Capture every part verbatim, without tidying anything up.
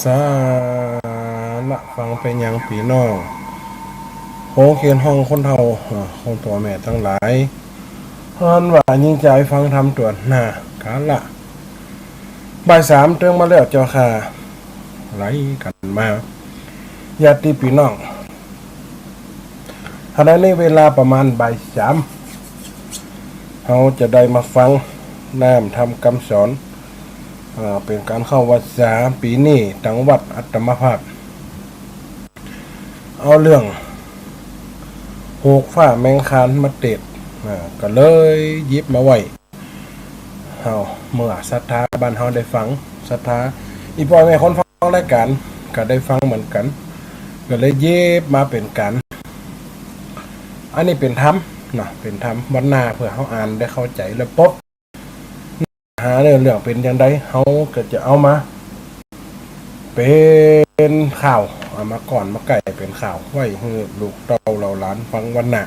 สาระฟังไปยังปี้น้อง โฮงเฮียนห้องคนเฒ่า อ่า คนป้อแม่ตังหลาย ฮ้อนว่ายิงใจ๋ฟังธรรมตวนหน้า กาละ บ่ายสามเติงมาแล้วเจ้าข้า ไหลกั๋นมา ญาติปี้น้อง ขณะนี้เวลาประมาณบ่ายสาม เฮาจะได้มาฟังน้ำธรรมกำสอน อ่า เป๋นก๋านเข้าวัสสาปี๋นี้ ตังวัดอาตมาภาพ เอาเรื่อง ฮูกฟ้าแมงคานมาเตสน์ อ่า ก็เลยหยิบมาไว้ เฮา เมื่อศรัทธาบ้านเฮาได้ฟัง ศรัทธา อี่ป้ออี่แม่คนฟังรายก๋าน ก็ได้ฟังเหมือนกั๋น ก็เลยหยิบมาเป๋นก๋าน อันนี้เป๋นธรรมเนาะ เป๋นธรรม วันหน้าเปื้อเฮาอ่านได้เข้าใจ๋แล้วปบ หาเรื่องเป๋นจังใด เฮาก็จะเอามา เป๋นข่าว เอามาก่อนมาใก้เป๋นข่าว ไว้หื้อลูกเต้าเหล่าหลานฟังวันหน้า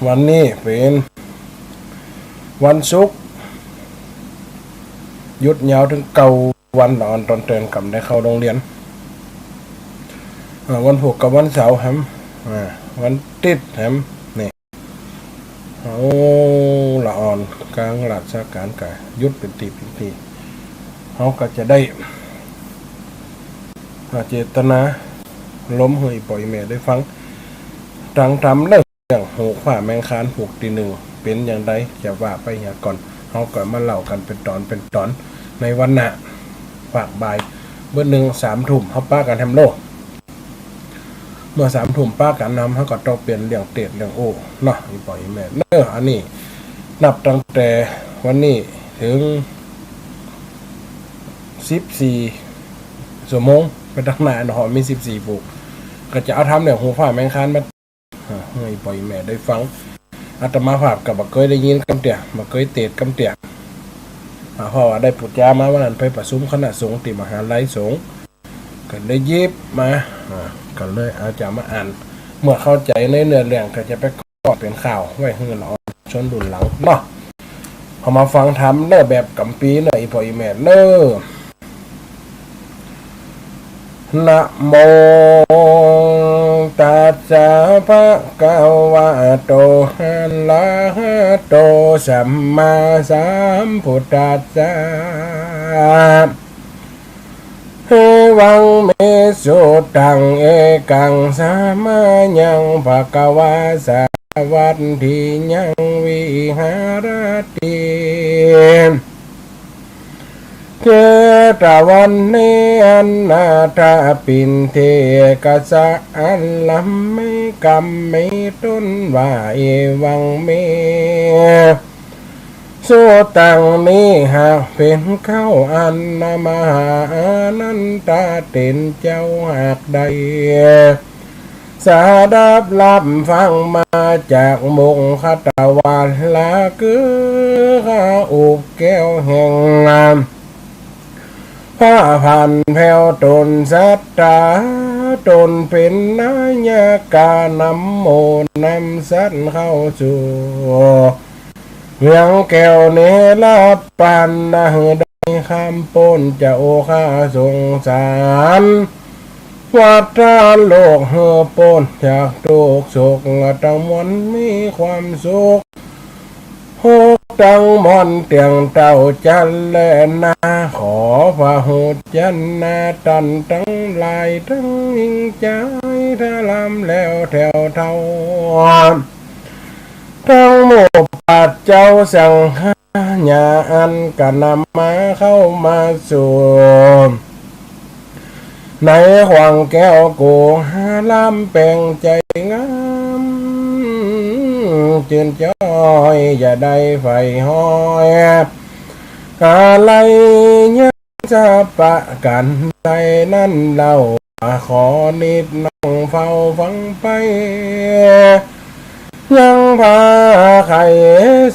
วันนี้เป๋นวันศุกร์ หยุดยาวเถิงเก้าวัน ละอ่อนต๋อนเติ่นก่ำได้เข้าโฮงเฮียน อ่า วันพูกกับวันเสาร์แหม อ่า วันติ๊ดแหม นี่ โอ้ ละอ่อนก๋างราชก๋านก็หยุดเป๋นตี้เป๋นตี้ เฮาก็จะได้ อ่า เจตนา ลมหื้ออี่ป้ออี่แม่ได้ฟัง ตังธรรมเน่อ เรื่องฮูกฟ้าแมงคานผูกตี้นึ่ง เป๋นจังใด จะว่าไปเหียก่อน เฮาก็มาเล่ากั๋นเป๋นต๋อนเป๋นต๋อน ในวันหน้า ภาคบ่าย เมื่อนึ่งสามทุ่ม เฮาปะกั๋นแหมโล เมื่อสามทุ่มปะกั๋นนำ เฮาก็ต้องเปลี่ยนเรื่องเตสน์เรื่องโอ้เนาะ อี่ป้ออี่แม่เน่อ อันนี้นับตั้งแต่วันนี้เถิงสิบสี่ชั่วโมงไปตังหน้าเนาะ มีสิบสี่ผูก ก็จะเอาธรรมเรื่องฮูกฟ้าแมงคานมา อ่า หื้ออี่ป้ออี่แม่ได้ฟัง อาตมาภาพก็บ่เกยได้ยินกำเตื้อ บ่เกยเตสน์กำเตื้อ อ่า เพราะว่าได้ปู๋จามาวันนั้นไปประชุมคณะสงฆ์ตี้มหาลัยสงฆ์ ก็ได้หยิบมา อ่า ก็เลยเอาจะมาอ่าน เมื่อเข้าใจ๋ในเนื้อเรื่องก็จะไปก่อเป๋นข่าวไว้หื้อละอ่อนชนรุ่นหลังเนาะ เฮามาฟังธรรมเน่อแบบกำปี๋เน่อ อี่ป้ออี่แม่เน่อ นะโม ตัสสะ ภะคะวะโต อะระหะโต สัมมาสัมพุทธัสสะ เอวัง เม สุตัง เอกัง สะมะยัง ภะคะวา สะวัตถิยัง วิหะระติ เจตะวันเณ อะนาถะปิณฑิกะสะ อะระหัง เม กัมเม ตนว่า เอวัง เม สุตัง นี้หากเป๋นเข้าอัน นะ มหาอานันทะ เต๊นเจ้าหากได้ สดับฮับฟังมาจากมุขทวาร ละคือข้าอุบแก้วแห่ง พระพันแผ้วต๋นศรัทธา ต๋นเป๋นนายกานำหมู่นำสัตว์เข้าสู่ เวียงแก้วเนรปาน นะหื้อได้ข้ามป๊นจากโอฆะสงสาร วัฏฏะโลกหื้อป๊นจากตุ๊กข์โศกตังมวลมีความสุข หกตังมวลเตี้ยงเต้าจันแลนา ขอพระหูจันนาตันตังหลายตังยิ่งใจ๋ทะลำแล้วแถวเต้า ตังหมู่ปัดเจ้าสังฆาญาอันกระนำมาเข้ามาสู่ ในขวางแก้วโกหาลำแปงใจ๋งาม จื่นจ้อยอย่าได้ใฝ่ฮ้อย อะไรยังจะประก๋านใดนั้นเล่า ขอนิดน้องเฝ้าฟังไป ยังพาไข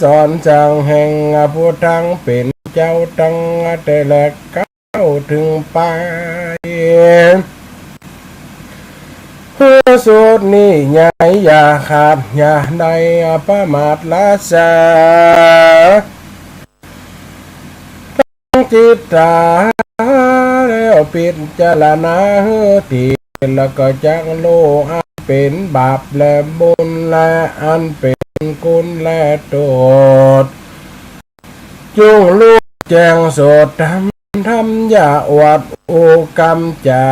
สอนสร้างแห่งพุทธังเป๋นเจ้าตังแต่แรก เข้าเถิงปาย หื้อสุดนี้ใหญ่อย่าขาดอย่าได้ประมาทละสา ตั้งจิตตา พิจารณาหื้อดี แล้วก็จักฮู้อันเป๋นบาปและบุญ และอันเป๋นกุศลและโต้ษ จุ่งฮู้แจ้งโสตธรรม ธรรมอย่าอวดอู้กำจ๋า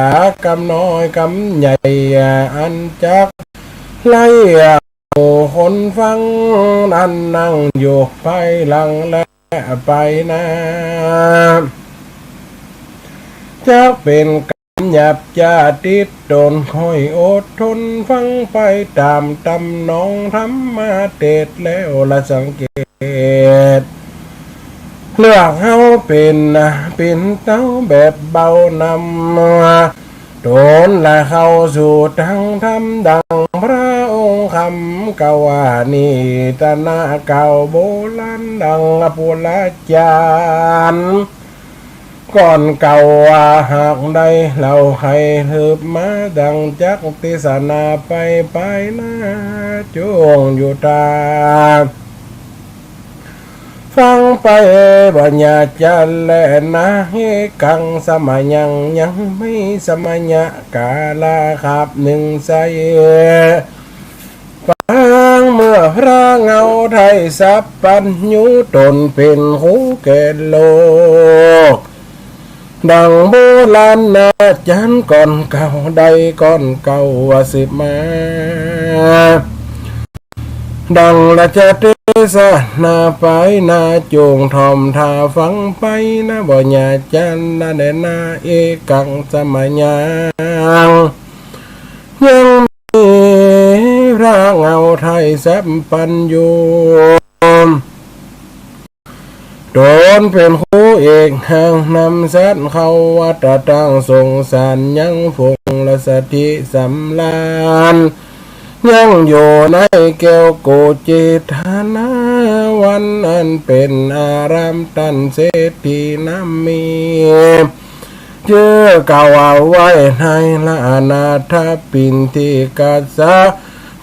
กำน้อยกำใหญ่ อันจักไล่หมู่คนฟัง อันนั่งอยู่ภายหลังและไปหน้า จักเป๋นกำหยาบจ๋าติดตน ค่อยอดทนฟังไปต๋ามตำนองธรรมเตสน์ แล้วละสังเกต เลือกเฮาเป๋น เป๋นเต้าแบบเบานำต๋นละเข้าสู่ตางธรรม ดั่งพระองค์คำกล่าวว่า นิทานเก่าโบราณดั่งปุราจารย์ก่อนเก่าว่า หากได้เล่าไขสืบมา ดั่งจักเตสนาไปภายหน้า จุ่งอยู่ตา ฟังไป บ่อย่าจันแลนา เอกังสมยัง ยังมีสมยะกาละคาบนึ่งไส้ ปางเมื่อพระเงาไทยสัพพัญญู ต๋นเป๋นครูแก่โลก ดั่งโบราณอาจ๋ารย์ก่อนเก่า ได้ก่อนเก่าว่าสืบมา ดั่งละจะเตสนาไปหน้า จุ่งถ่อมต๋าฟังไปนะ บ่อย่าจันละแลนา เอกังสมยัง ยังมีพระเงาไทยสัพพัญญู ต๋นเป๋นครูเอกแห่งนำสัตว์เข้าวัฏตางสงสาร ยังฝงละสถิสำราญ ยังอยู่ในแก้วกุจิฏฐานวัน อันเป๋นอารามต้านเศรษฐีน้ำมี จื้อกล่าวไว้ในละอนาถปิณฑิกะ ส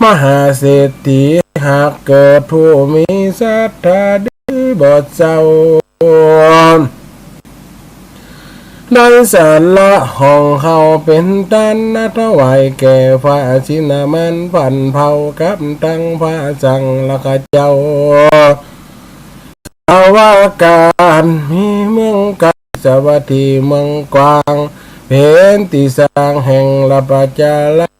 มหาเศรษฐี หากเกิดผู้มีศรัทธาดีบ่เศร้า ได้สละของข้าวเป๋นตานนะ ถวายแก่พระชินมาน ผันเผ่ากับตังพระสังฆราชเจ้า สาวกา อันมีเมืองไก๋ สวัสดีเมืองกว้าง เป๋นตี้สร้างแห่งละประจารา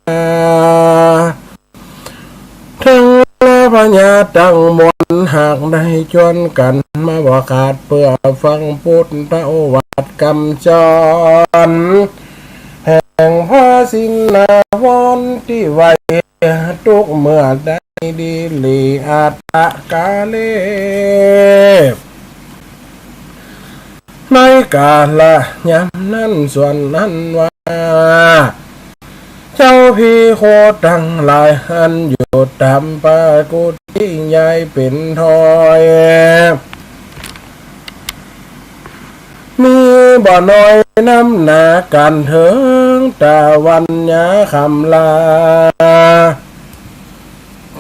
ตึงละพญาตังมวล หากได้จวนกั๋นมาบ่ขาด เปื้อฟังปุทธโอวาทกำสอน แห่งพระชินวร ตี้ไว้ ตุ๊กเมื่อได้ดีหลีอัตตะกาเล ในกาละยามนั้นส่วนนั้นว่า เจ้าภิกขุตังหลาย อันอยู่ต๋ามปากุฏิยายเป๋นถ้อย มีบ่น้อยน้ำหนากั๋น เถิงตะวันยาค่ำลา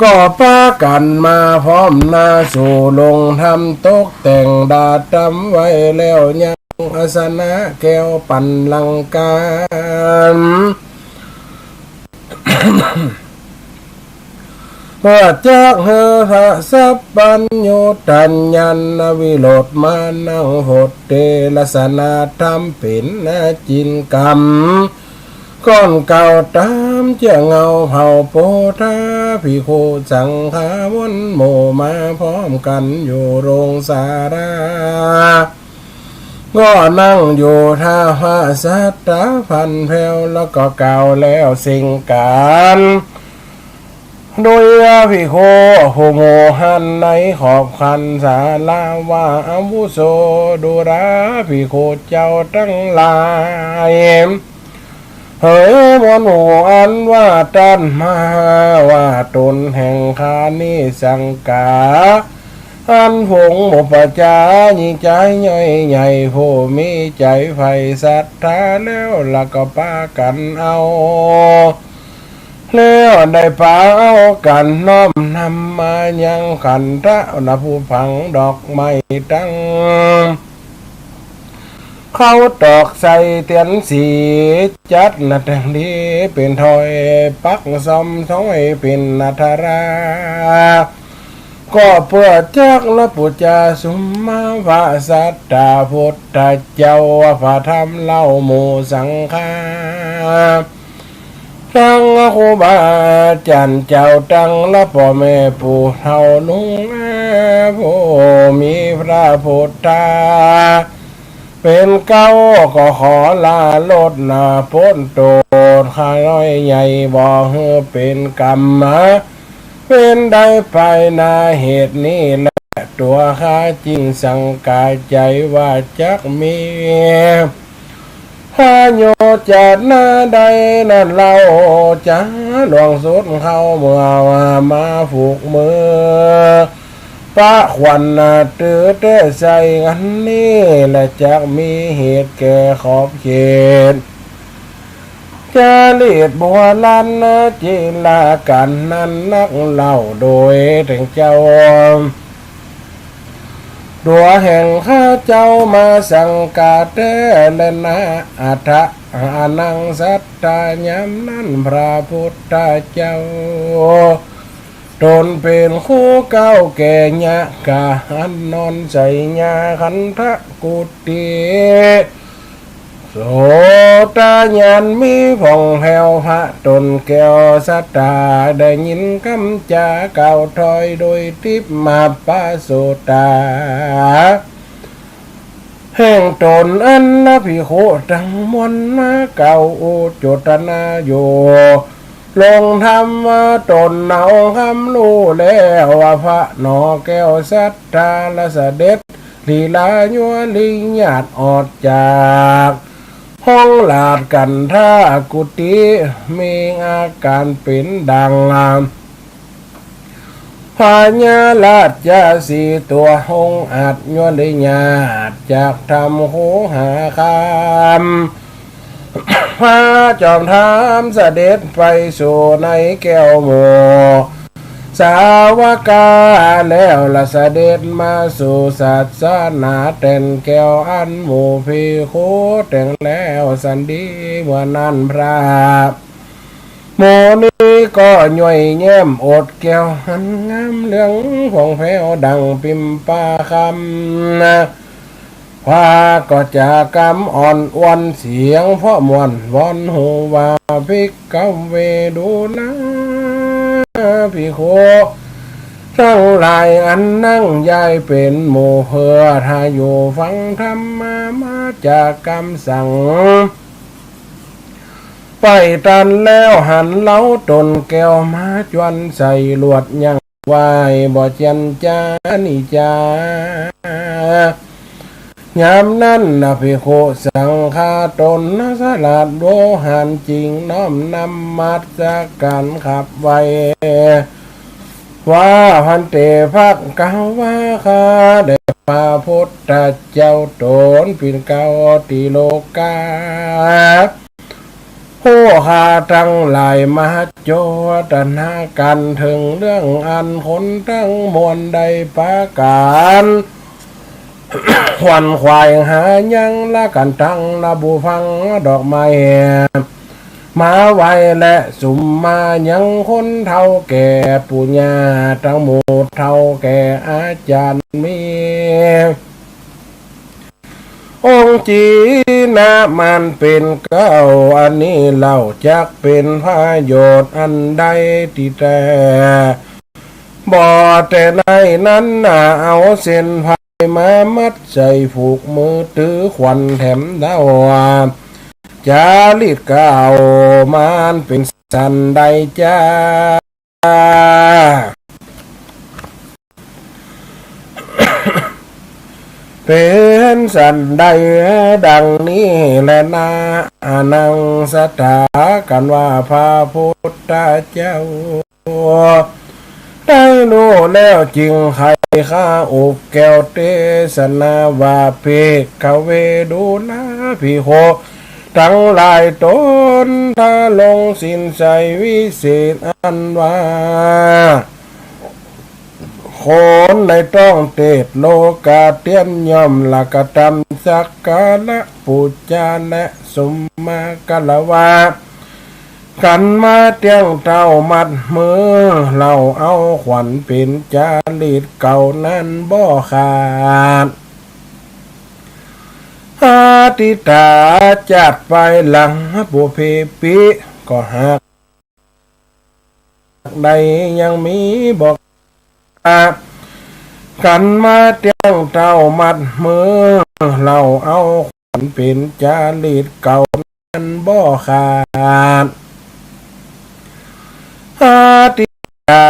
ก็ปากั๋นมาพร้อมหน้า สู่โฮงธรรมตกแต่งดาดำไว้แล้ว ยังอาสนะแก้วปันลังกา เพื่อจักหื้อพระสัพพัญญูตัญญาณวิโรธมานั่งโพธิเตสนาธรรมเป๋นอาจินกรรม ก่อนเก่าต๋ามเจื้อเงาเผ่าโพธาภิกขุสังฆาวนหมู่มาพร้อมกั๋นอยู่โฮงศาลา ก็นั่งอยู่ถ้าพระสัตตาผันแผ้ว แล้วก็กล่าวแล้วเส้งก๋าน โดยภิกขุผู้หมู่หั้นในขอบคันศาลาว่า อาวุโส ดูราภิกขุเจ้าตังหลาย เหยมนหมู่อันว่าต้านมาว่าต๋นแห่งข้านี้สังฆา อันผงอุปัชฌายิกาย่อยใหญ่ ผู้มีใจ๋ใฝ่ศรัทธาแล้ว แล้วก็ปากั๋นเอา แล้วได้ปาเอากั๋นน้อมนำมายังขันธะ นผู้ฝังดอกไม้ตัง เขาตอกใส่เตียนสี จัดนะแต่งดีเป๋นถ้อย ปักซ่อมถ้อยเป๋นอัฏฐะ ก็เปื้อจักละปู๋จาสุมมาพระสัตตาพุทธเจ้า พระธรรมเล่าหมู่สังฆา ตังครูบาอาจ๋ารย์เจ้า ตังละป้อแม่ปู่เฒ่าลุงอา ผู้มีพระพุทธา เป๋นเก๊า ก็ขอละลดนะป๊นโต้ษ ข้าน้อยใหญ่บ่หื้อเป๋นกรรมมา เป๋นได้ไปนา เหตุนี้แล ตั๋วข้าจึงสังกาใจ๋ว่าจักมี พระโยจนาใดนั้นเล่า จะหลวงสุดเข้าเมื่อว่ามาผูกมือ ปะขวัญนะ ตื้อเต๊ใส่อันนี้แล จักมีเหตุแก่ขอบเขต จารีตบัวลันนะ จิรากันนั้นนักเล่า โดยแต่งเจ้า ตั๋วแห่งข้าเจ้ามาสังกาแต๊แลนา อัฏฐะ อานังสัตตายามนั้นพระพุทธเจ้า ตนเป๋นครูเก๊าแก่ยะ กาหันนอนใส่ยาคันธกุฏิ โสตญาณมีผ่องแผ้ว พระตนแก้วสัตตา ได้ยินกำจากล่าวถ้อยโดยทิพมาปโสตา แห่งตนอันนะภิกขุตังมวลมากล่าวอุจโจทนาอยู่ ลงธรรมว่าตนเอาคำฮู้แล้วว่า พระหนอแก้วสัตตาละเสด็จ ลีลายัวลิงญาติออกจากห้องหลาดคันธกุฏิ มีอาก๋ารเป๋นดัง พญาราชสีห์ตั๋วองอาจยัวลิงญาติ จักทำคูหาคำ พระจอมธรรมเสด็จไปสู่ในแก้วหมู่สาวกา แล้วละเสด็จมาสู่ศาสนาแตนแก้ว อันหมู่ภิกขุแต่งแล้วสันดี เมื่อนั้นพระ หมู่นี้ก็ย่อยแย้มอดแก้ว หันงามเรืองผ่องแผ้วดังปิมปาคำ พระก็จะกำอ่อนอวนเสียง เพราะม่วนวอนฮู้ว่า ภิกขเวดูราภิกขุตังหลาย อันนั่งยายเป๋นหมู่เพื่อ ถ้าอยู่ฟังธรรมา มาจากกำสั่ง ไปตันแล้วหันเล้าตนแก้วมาจวนใส่ ลวดยั้งไว้บ่เจียนจานิจา ยามนั้นนะภิกขุสังฆาตนนะสลาดโวหาร จึงน้อมนมัสก๋ารขับไหว้ ว่า ภันเต ภักขวา ข้าแด่พระพุทธเจ้า ตนเป๋นเก๊าติโลกา ผู้ข้าตังหลายมาโจทนากั๋น เถิงเรื่องอันคนตังมวลได้ปากั๋น ขวนขวายหายังละกั๋นตังนะ บู่ฟังดอกไม้ มาไหว้และสุมมายังคนเฒ่าแก่ ปู่ย่าตังหมู่เฒ่าแก่อาจ๋ารย์มี องค์จีนมานเป๋นเก๊า อันนี้เล่าจักเป๋นประโยชน์อันใดตี้แต๊ บ่แต่ในนั้นนา เอาเส้นไพรมามัดใส่ผูกมือ ตื้อขวัญแถมเด้า จารีตกล่าวมานเป๋นสันใดจา เป๋นสันใดดังนี้แลนา อานังสัตตา กันว่าพระพุทธเจ้า ได้ฮู้แล้วจึงใค่ข้าอุบแก้วเตสนาว่า ภิกขเวดูราภิกขุตังหลาย ตนทรงสิ้นใส่วิเศษอันว่า คนในต้องเตศโลก๋าเตียนย่อมละกระตำสักการะปู๋จาและสมมาคารวะ กั๋นมาเตี้ยงเต้ามัดมือ เฮาเอาขวัญเป๋นจารีตเก่านั้นบ่ขาด อดีตาจาติไปหลังปุพเพปิ ก็หากใดยังมีบ่ขาด กั๋นมาเตี้ยงเต้ามัดมือ เฮาเอาขวัญเป๋นจารีตเก่านั้นบ่ขาด อดีตา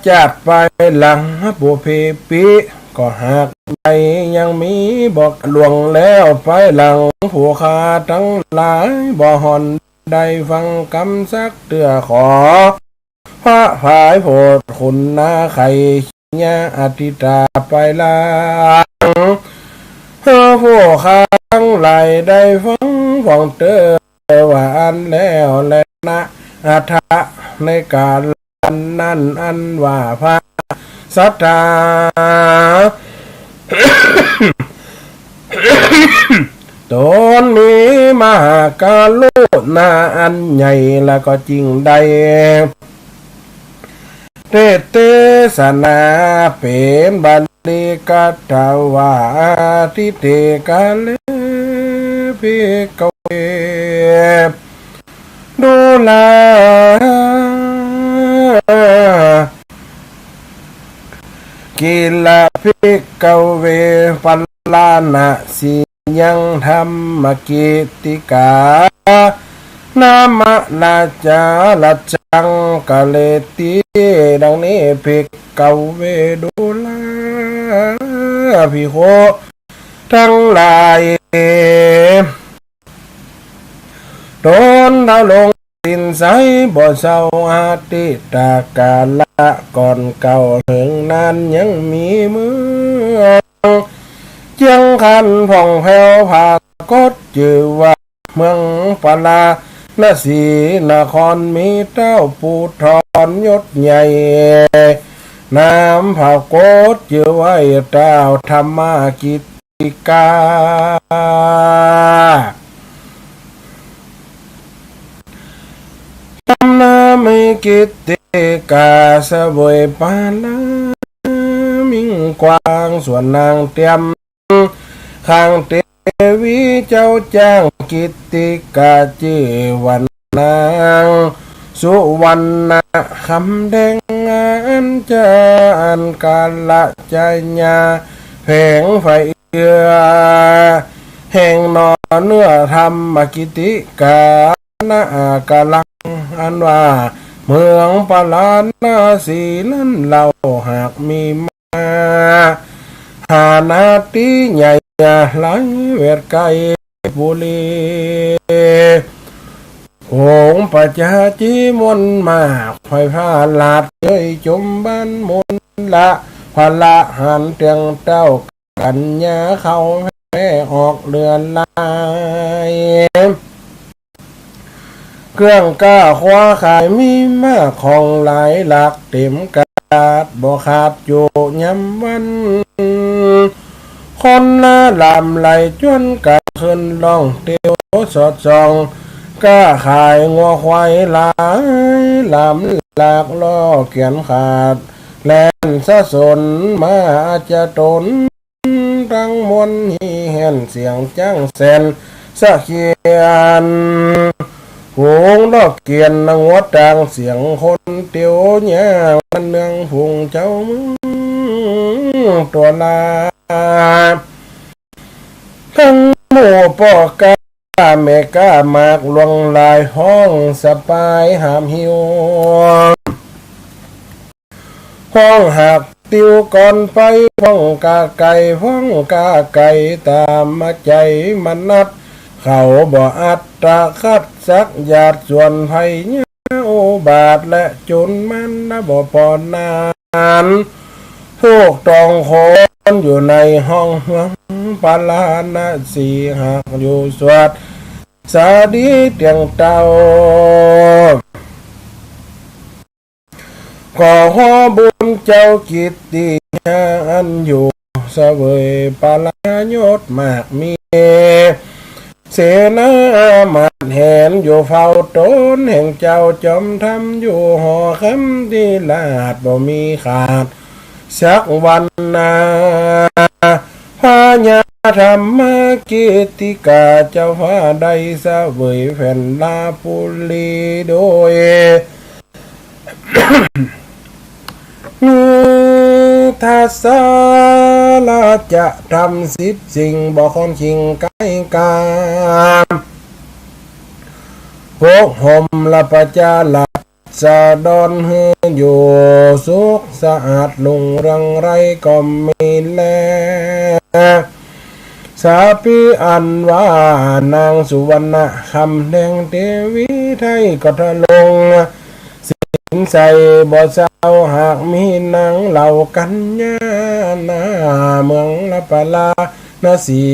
จาติไปหลังปุพเพปิ ก็หากใดยังมีบ่ขาด ล่วงแล้วไปหลังผู้ข้าตังหลาย บ่ห่อนได้ฟังกำสักเตื้อ ขอพระผายโผดขุนนาไขยาอดีตาไปหลัง เฮาผู้ข้าตังหลายได้ฟังพ่องเตื้อ ว่าอั้นแล้วแลนาะ อัตถะในก๋าลนั้นอันว่าพระสัตถา ต๋นมีมหากรุณาอันใหญ่ แล้วก็จึงได้ เตสนาเป๋นบาลีคาถาว่า อทิเตกาเล ภิกขเว ดูรา กิลา ภิกขเว ปาราณสี ยังธัมมกิตติกา นามะราชารัชชังกะเลติ ดังนี้ ภิกขเว ดูรา ภิกขุตังหลาย ต๋นเต้าลงสิ้นใสบ่เศร้า อดีตกาละก่อนเก่าเถิงนานยังมีเมือง เจียงคันผ่องแผ้วผากตจื้อว่าเมืองปาราณสี นครมีเต้าปูทรยศใหญ่ นามผากตจื้อว่าเต้าธัมมกิตติกา ธัมมกิตติกาเสวยปารามิงกว้าง ส่วนนางเตียมข้างเตวีเจ้าจ้างกิตติกา จื้อว่านางสุวรรณคำแดง อันจาอันกาละจายาแผงไฟ เอื้อแห่งหนอเนื้อธัมมกิตติกา ณ กาลัง อันว่าเมืองปาราณสีนั้นเล่า หากมีมหานาทีใหญ่หลายแวดไกลปุรี ฝูงประชาชนมวลมาก ใฝ่พระราชเย้ยจุมบ้านมลละ พระหรหันต์เตียงเต้ากัญญาเข้าแผ่ออกเรือนลาย เครื่องก้าคว้าขายมีมาก ของหลายหลากเต๋มกาด บ่ขาดอยู่ยามวัน คนละหลามไหลจวนกั๋นขึ้นล่องเตียวสอดส่อง ก้าขายงัวควายหลายหลามหลาก ล้อเขียนขาดแล่นสะสนมา อาจจะตนตังมวลฮีแห่นเสียงจ้างแสนสะเขียน ฝูงล้อเขียนงัวต่างเสียงคนเตียวย่าง เนืองฝูงเจ้าเมืองตั๋วลา ตึงหมู่ป้อก้าแม่ก้ามากหลวงหลาย ฮ้องสะปายหามหิว ฮ้องหักติวก่อนไป ฟ้องก้าไก่ ฟ้องก้าไก่ต๋ามมาใจ๋มนัส เขาบ่อัตตะขัดสักหยาดส่วนไพยาอุบาท และจุนมันนะบ่ปอนนาน ถูกต้องคนอยู่ในห้องเมืองปาราณสี หากอยู่สวัสดีเตียงเต้า ขอฮอบุญเจ้ากิตติ อันอยู่เสวยปรายศมากมี เสนาอามาตย์แหนอยู่เฝ้าต๋นแห่งเจ้าจ๋อมธรรมอยู่หอคำตี้ราชย์บ่มีขาดสักวันนา พญาธรรมกิตติกาเจ้าฟ้าได้เสวยแผ่นราชบุรีโดย มีทัศราชธรรมสิบสิ่งบ่ค่อนคิงใก้กา ปกห่มราชประชาราษฎรหื้ออยู่สุขสะอาดรุ่งเรืองไร้ก็มีแล สาปีอันว่านางสุวรรณคำแดงเทวีไทยก็ทรง ศีลใสบ่เศร้าหากมีนางเหล่ากัญญาหน้าเมืองราชประชาสี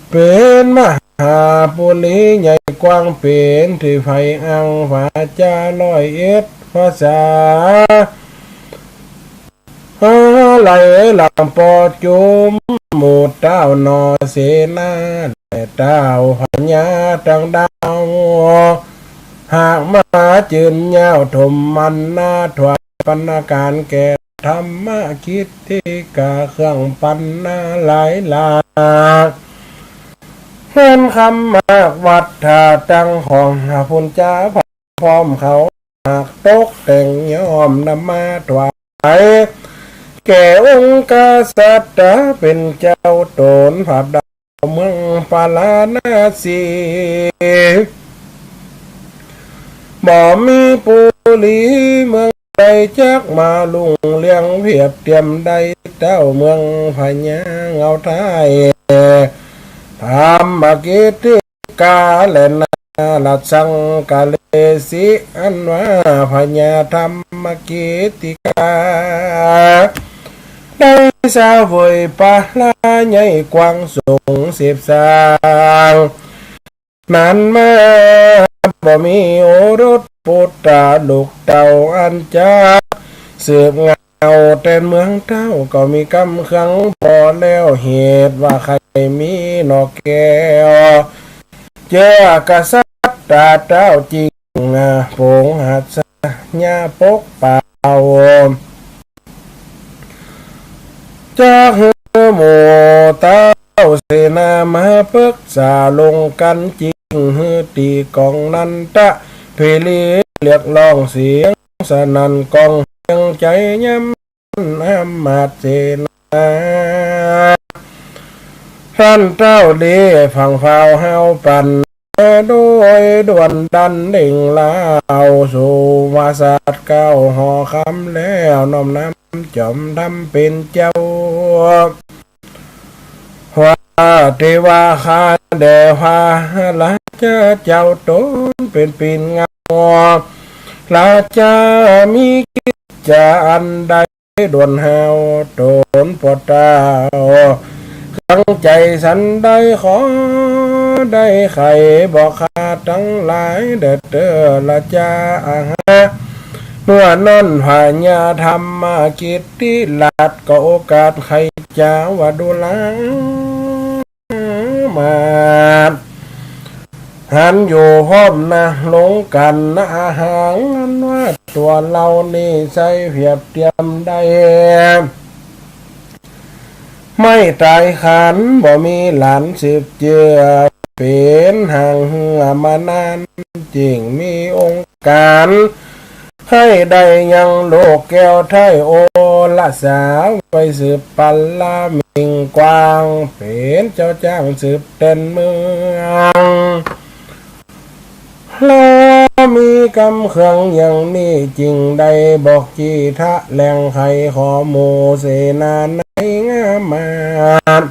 เป๋นมหาบุรีใหญ่กว้างเป๋นตี้ใฝ่อัง วาจาร้อยเอ็ดภาษา ไหลหลั่งปอจุมหมู่เต้าหน่อเสนา และเต้าพญาตังดาว หากมาจืนยาวถมมันนาถวายปัณณการแก่ธรรมกิตติกาเครื่องปัณณาหลายหลาก เฮือนคำมากวัดท่าตั้งของพุญจาภาพร้อมเขา หากตกแต่งย่อมนำมาถวาย แก่องค์กษัตริย์เป๋นเจ้าต๋นผาดาวเมืองปาราณสี บ่มีปุรีเมืองใดจักมารุ่งเรืองเทียบเตียมได้เต้าเมืองพญาเงาไทย ธรรมกิตติกา และนาราชสังกะเลสี อันว่าพญาธรรมกิตติกา ได้เสวยปราใหญ่กว้างสูงสิบสร้าง นั้นมาบ่มีโอรสปุตตะลูกเต้าอันจักสืบเงาแตนเมืองเต้า ก็มีกำเคืองผ่อแล้ว เหตุว่าใค่มีหน่อแก้ว เจื้อกษัตริย์เต้าจริง ปวงหัสยาปกเป่า จักหื้อหมู่เต้าเสนามาปรึกษาลงกั๋น จึงหื้อตีกลองนันทะเพรี เรียกร้องเสียงสนั่นก้องเสียงใจ๋ยำ อามาตย์เสนา ต้านเต้าหลีฟังฝ่าวฮาวปั๋น โดยด่วนดันเร่งเล่าสู่ปราสาทเก้าหอคำแล้ว น้อมนำจ๋อมธรรมเป๋นเจ้า ว่าเตวาคาแด่พระราชาเจ้าต๋นเป๋นปิ่นเงา ราชามีกิจจาอันใด ด่วนฮาวต๋นปอเต้า ขังใจ๋สันใดขอได้ไข บ่ข้าตังหลายเด้อเต๊อราชาอาหา เมื่อนั้นพญาธรรมกิตติราชก็โอกาสไขจ๋าว่าดูรามาตย์ หันอยู่พร้อมนะลงกั๋นนะอาหาร อันว่าตั๋วเฮานี้ใส่เทียบเตียมได้ ไม่ต๋ายขัน บ่มีหลานสืบเจื้อ เป๋นห่างเหื้อมานาน จึงมีองค์ก๋าน ใค่ได้ยังลูกแก้วไทยโอรสา ไว้สืบปันลามิ่งกว้าง เป๋นเจ้าจ้างสืบแตนเมือง ลาวมีกำเคืองอย่างนี้ จึงได้บอกจี๋ถะแหลงไขขอหมู่เสนาในงามาตย์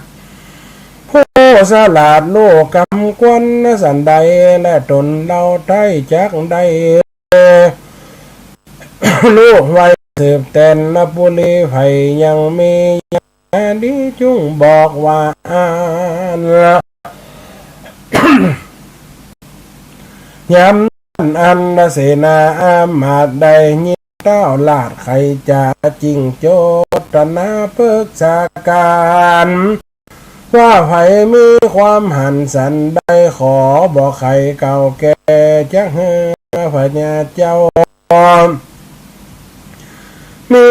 ผู้ฉลาดฮู้กำควรสันใด และต๋นเฮาไทยจักได้ฮู้ไว้สืบแตน ปุรีไผยังมีญาติจุ่งบอกว่าอั้น ยามนั้นอันเสนาอามาตย์ได้ยิน เกล้าราชใค่จะจิ่งโจทนาปึกษากั๋น ว่าใผมีความหันสันใด ขอบ่ใค่เก่าแก่ จักหื้อพญาเจ้า มี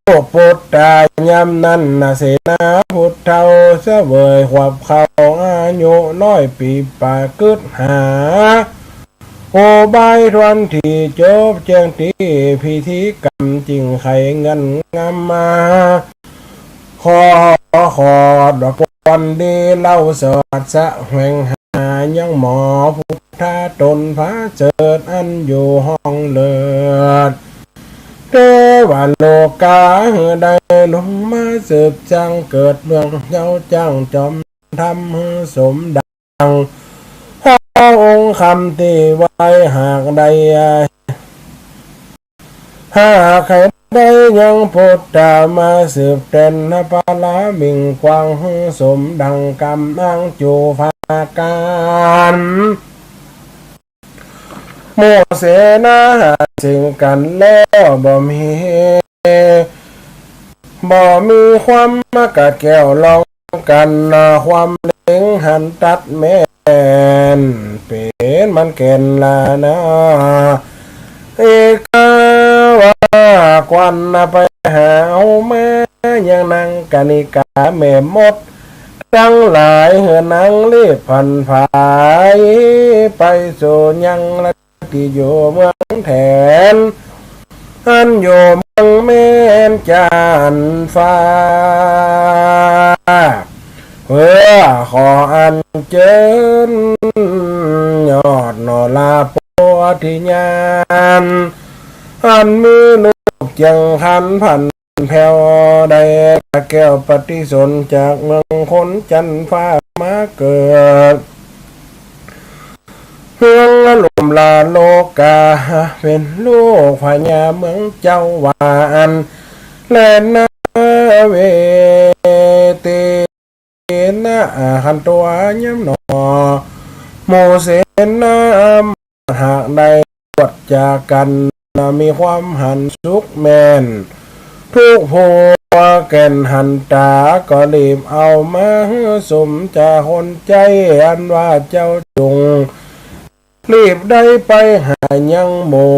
ลูกปุตตายามนั้นนา เสนาผู้เฒ่าเสวยขวบเข้า อายุร้อยปี๋ ประกึ๊ดหา อุบายทวนตี้จบแจ้งตี้พิธีกรรม จิ่งไขเงินงามมา ขอ ขอดอกปอนดีเล่า สวัสดิ์แสวงหา ยังหมอผู้ทาตนผาเสริฐ อันอยู่ห้องเลิศ เทวโลกาหื้อได้ลงมาสืบสร้าง เกิดเมืองเย้าจ้างจอมธรรมหื้อสมดัง พระองค์คำตี้ไหว้ หากได้ หากใค่ได้ยังปุตตามาสืบแตน พระรามิงกว้างหื้อสมดังกำอ้างจู๋พากั๋น หมู่เสนาหาสิ่งกั๋นแล้วบ่มี บ่มีความมากัดแก้วลองกั๋น ความเล็งหันตัดแม่น เป๋นมันแก่นละนา เอกาว่าควันไปหาเอามา ยังนางกนิกาแม่มดตังหลาย หื้อนางรีบผันผาย ไปสู่ยังละ ตี้อยู่เมืองแถน อันอยู่เมืองแม่นจันทน์ฟ้า เปื้อขออัญเจิญยอดหน่อลาโพธิญาณ อันมีลูกเจียงคันผันแผ้ว ได้แก้วปฏิสนธิ์จากเมืองคนจันทน์ฟ้ามาเกิด เมืองลุ่มลาโลกา เป๋นลูกพญาเมืองเจ้าว่าอั้นแลนา เวเตนะ อาคันตัวยามหนอ หมู่เสนา หากได้ตรวจจากั๋น มีความหันสุขแม่น ทุกผัวแก่นหันต๋า ก็รีบเอามาหื้อสมจาคนใจ๊ อันว่าเจ้าจุ่งรีบได้ไปหายังหมู่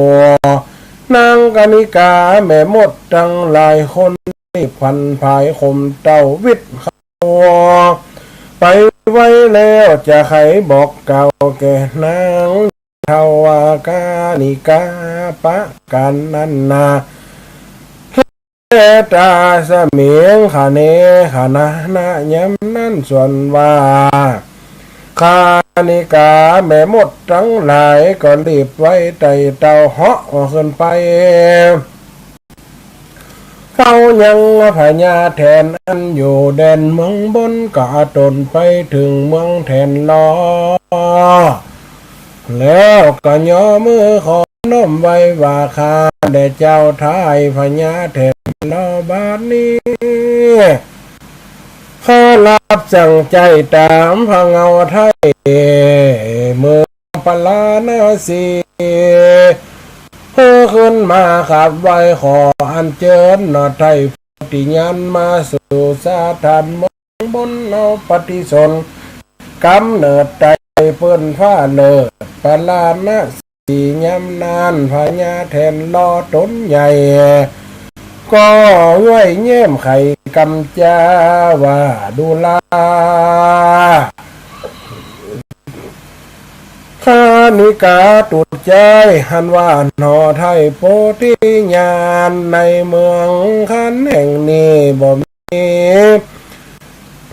นางกนิกาแม่มดตังหลายคน รีบผันผายข่มเต้าวิทย์เข้า ไปไวแล้วจะใค่บอกกล่าวแก่นาง เฒ่าว่ากนิกาประก๋านนั้นนา แลต๋าเสมียงคะเนขนา ณ ยามนั้นส่วนว่ากนิกาแม่มดตังหลาย ก็รีบไวไต่เต้าเหาะขึ้นไป เฝ้ายังพญาแถนอันอยู่แดนเมืองบน ก็เอาต๋นไปเถิงเมืองแถนลอ แล้วก็ย่อมือขอน้อมไหว้ว่า ข้าแด่เจ้าท้ายพญาแถนลอ บัดนี้ข้ารับสั่งใจ๊ต๋ามพระเงาไท้เมือง ปาราณสี หื้อขึ้นมากราบไหว้ขออัญเจิญหน่อไท้โพธิญาณมาสู่สถานเมืองบน เอาปฏิสนธิ์ก๋ำเนิดไต้ปื้นฟ้าเลิศปาราณสี ยามนั้นพญาแถนลอต๋นใหญ่ ก็ไหว้แย้มไขกำจาว่า ดูรา คณิกาตุ๊ดใจ๊ หันว่าหน่อไท้โพธิญาณ ในเมืองคันแห่งนี้บ่มี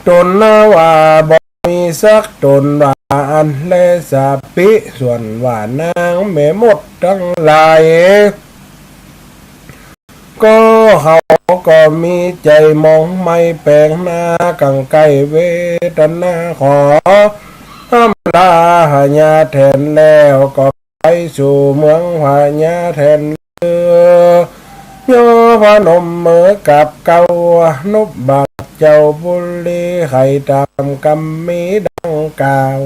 ต๋นนะว่า บ่มีสักต๋นว่าอั้นแล สาปิ ส่วนว่านางแม่มดตังหลาย ก็เขาก็มีใจ๋หมองไหม้แป๋งหน้า กั๋งใก้เวทนา ขออำลาพญาแถนแล้ว ก็ไปสู่เมืองพญาแถนลือ ย่อพนมมือกราบเก้า นบบัตรเจ้าบุรี ไขต๋ามกำมีดังกล่าว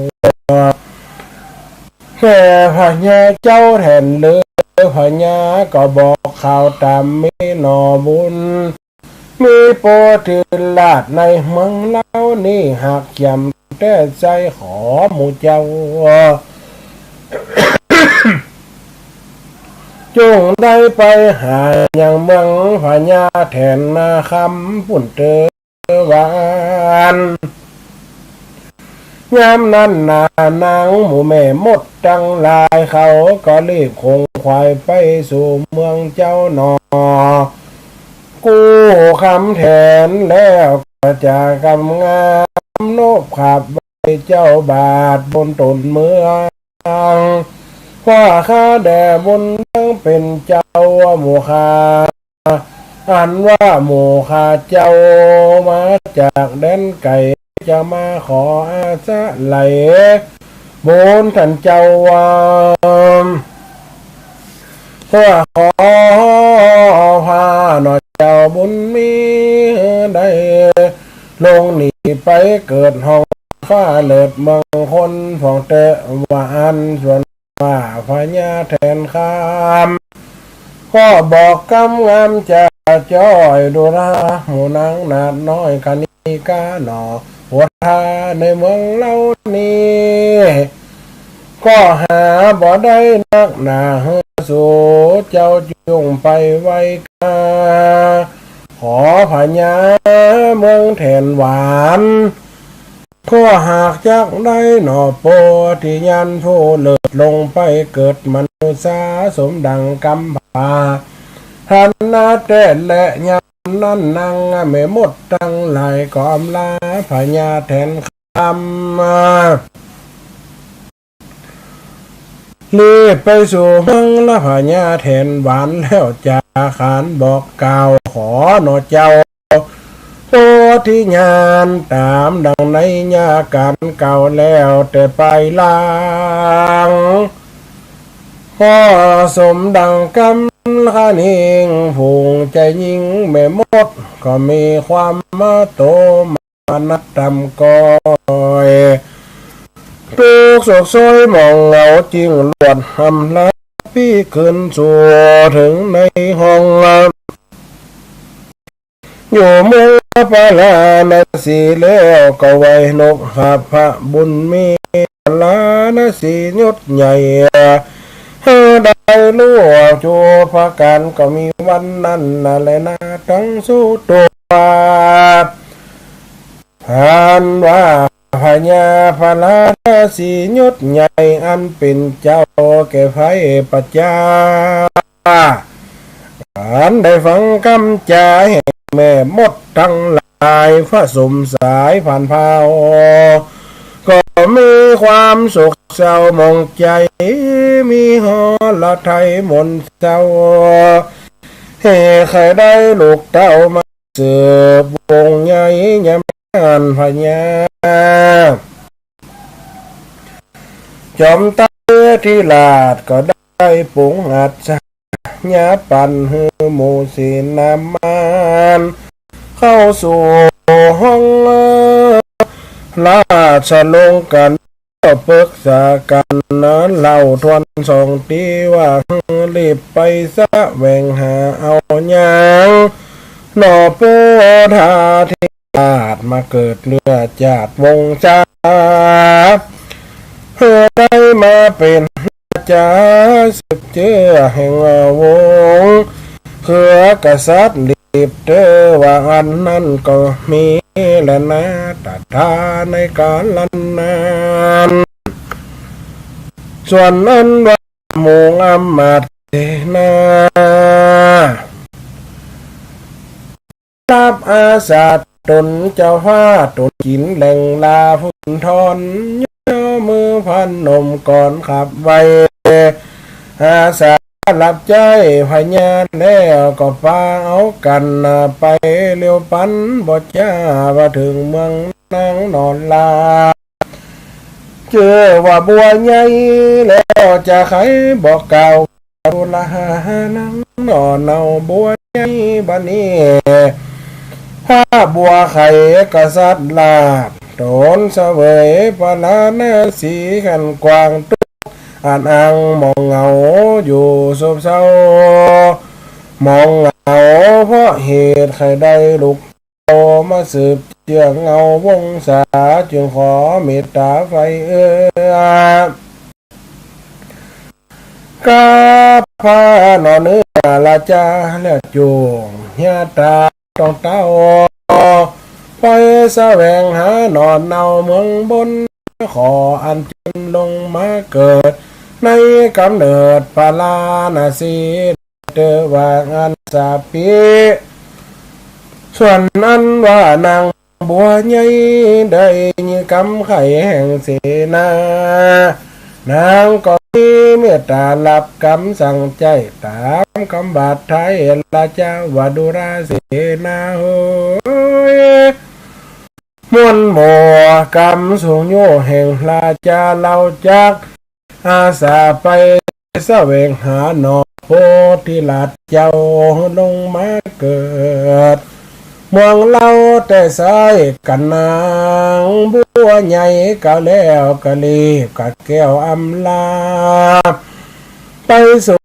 แด่พญาเจ้าแถนลือ พญาก็บอกข่าวต๋ามมีหน่อบุญ มีโปธิราชในเมืองเฮานี้ หากเยี่ยมแต๊ใจ้ขอหมู่เจ้า จุ่งได้ไปหายังเมืองพญาแถนนาคำปุ้นเต๊อะ ว่าอั้น ยามนั้นนานางหมู่แม่มดตังหลายเขาก็รีบขงขวายไปสู่เมืองเจ้าหน่อ กู้คำแถนแล้วก็จะกำงามนบขับไหว้เจ้าบาทบนต๋นเมือง ว่าข้าแด่บุญเมืองเป๋นเจ้าหมู่ข้า อันว่าหมู่ข้าเจ้ามาจากแดนไก๋ จะมาขออาศัยบุญต้านเจ้าว่า เพื่อขอพาหน่อเจ้าบุญมีได้ลงหนีไปเกิดห้องฟ้าเลิศเมืองคนผ่องเต๊อะ ว่าอั้น ส่วน ว่าพญาแถนคำก็บอกกำงามจะจ้อยดูราหมู่นางนาฏน้อยคณิกาหน่อ ผัวทาในเมืองเฮานี้ ก็หาบ่ได้นักหนา หื้อสูเจ้าจุ่งไปไหว้ข้า ขอพญาเมืองแถนหวาน ข้อหากจักได้หน่อโปธิญาณผู้เลิศลงไปเกิดมนุษย์สมดังกำพร้า หันนาแต๊แล ยามนั้นนางแม่มดตังหลายก็อำลาพญาแถนคำ รีบไปสู่เมืองละพญาแถนหวานแล้วจะขานบอกกล่าวขอหน่อเจ้า โปธิญาณต๋ามดังในยาการกล่าวแล้วแต่ปายหลัง ก็สมดังกำคะนิง ฝูงจายญิงแม่มดก็มีความมาโตมานัดต่ำก้อย ตุ๊กข์โศกโศยหมองเหงา จึงลวดอำลาปี้คืนสู่เถิงในห้อง อยู่เมืองปาราณสีแล้วก็ไหว้นบขับพระบุญมี ปาราณสียศใหญ่ หื้อได้ฮู้จูประก๋าน ก็มีวันนั้นนาแลนาตังสุตวาท อันว่าพญาปาราณสียศใหญ่ อันเป๋นเจ้าแก่ไพร่ปัจจา อันได้ฟังกำจาแห่งแม่มดตังหลาย ผสมสายผ่านพาว ก็มีความโศกเศร้าหมองใจ๋ มีหฤทัยหม่นเศร้า แห่ใค่ได้ลูกเต้ามาสืบวงศ์ใหญ่ยามนั้นพญา จอมไตรธิราชก็ได้ปรุงอัสสะยาปันหื้อหมู่เสนามาลเข้าสู่ห้องราชโลงกั๋น ก็ปรึกษากั๋นเล่าทวนสองตี้ว่า รีบไปแสวงหาเอายังหน่อโปธาธิ ราชมาเกิดเลือดจาติวงศา หื้อได้มาเป๋นราชาสืบเจื้อแห่งวงศ์เครือกษัตริย์ รีบเต๊อะ ว่าอันนั้นก็มีแลนา ตถาในกาลนั้น ส่วนอันว่าหมู่อำมาตย์เสนา ฮับอาสาต๋นเจ้าฟ้าต๋นกิ๋นแหล่งลาพุ้นทอน ยกมือพนมก่อนขับไหว้ อาสาฮับใจ๊พญาแล้วก็ปาเอากั๋นไปเร็วปันบ่จ๊า ว่าเถิงเมืองนางนอนหลับ จื้อว่าบัวใหญ่แล้วจะใค่บอกกล่าว ดูราหานางหน่อเนาบัวใหญ่บัดนี้ ถ้าบัวไข่กษัตริย์ราช ต๋นเสวยปาราณสีขันกว้างตุ๊ก านางหมองเหงาอยู่ซบเซา หมองเหงาเพราะเหตุใค่ได้ลูกเต้ามาสืบเจื้องเงาวงศา จึงขอเมตต๋าใฝ่เอื้อ กับพระหนอเนื้อราชา แล้วจุ่งเหียต๋าต้องเต้า ไปแสวงหาหนอนเนาเมืองบน ขออัญเจิญลงมาเกิด ในก๋ำเนิดพาราณสี เต๊อะว่าอั้นสาปี ส่วนอันว่านางบัวใหญ่ได้ยินกำไขแห่งเสนา นางก็มีเมตต๋าฮับกำสั่งใจ๊ต๋ามกำบาดไท้ ราชาว่าดูราเสนาเฮย ม่วนหมอกำสูงโย่แห่งราชาเฮาจัก อาสาไปแสวงหาหนอโพธิราชเจ้าลงมาเกิด เมืองเฮาแต่ไส้กั๋นนางบัวใหญ่ กล่าวแล้วก็รีบกาดแก้วอำลา ไปสู่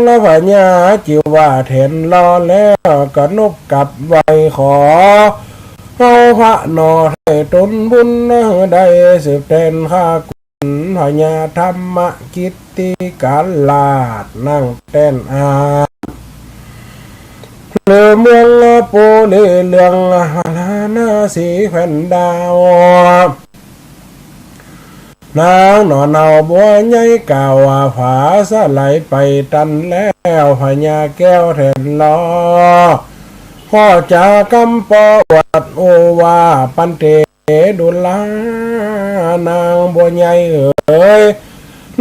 ละพญาจิ๋วว่าแถนรอแล้วก็นบกับไหว้ขอ เอาพระหนอไท้ตนบุญได้สืบแตนข้าคุณพญาธรรมกิตติกาลาชนั่งแตนอาด หรือเมืองปุรีเรืองพาราณสีแคว้นดาว นางหนอนเนาบัวใหญ่กล่าวว่า ผาสะไหลไปตันแล้ว พญาแก้วแถนรอ ขอจากำปอวัดโอวาปันเต ดูรานางบัวใหญ่เอ๋ย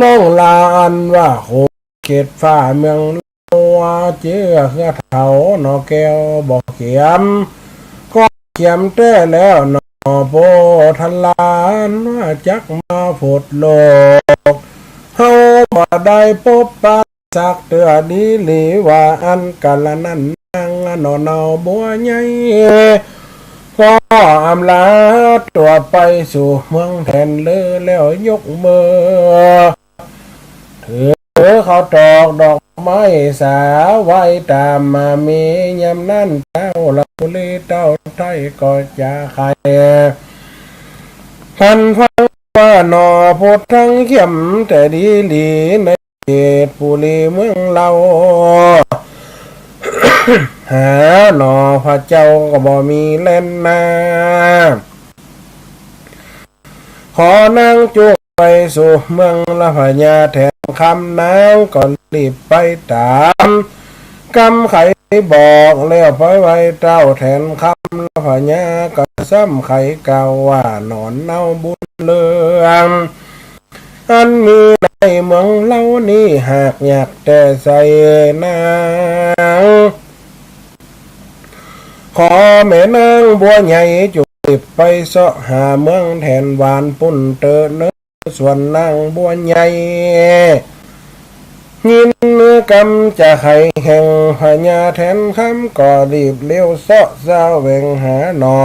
น้องลาอันว่าโขเขตฟ้าเมือง ว่าเจื้อเฮือเถาหนอแก้วบ่เขียม ก็เขียมแต๊แล้วหนอโพธลาน ว่าจักมาผดโลก เฮาบ่ได้ปบปะสักเตื้อดีหลีว่าอั้นกาละนั้นนางหนอนเนาบัวใหญ่ ก็อำลาตั๋วไปสู่เมืองแถนเลยแล้วยกมือ ถือข้าวตอกดอกไม้สาไหว้ต๋ามมา มียามนั้นเจ้าละปุรีเต้าไท้ก็จะไข พันฟังว่าหนอพุทธังเขียมแต่ดีหลีในเขตปุรีเมืองเฮา หาหนอพระเจ้าก็บ่มีแลนา ขอนางจุ่งไปสู่เมือง ละพญาแถนคำนางก็รีบไปต๋ามกำไขบอกแล้วไปไหว้เต้าแถนคำ ละพญาก็ซ้ำไขกล่าวว่าหนอนเนาบุญเรือง อันมีในเมืองเฮานี้หากอยากแต่ใส่นาง ขอแม่นางบัวใหญ่จุ่งรีบไปเซาะหาเมืองแถนหวานปุ้นเต๊อะเนอ ส่วนนางบัวใหญ่ ยินกำจะไขแห่งพญาแถนคำก็รีบเลี้ยวเซาะแสวงหาหนอ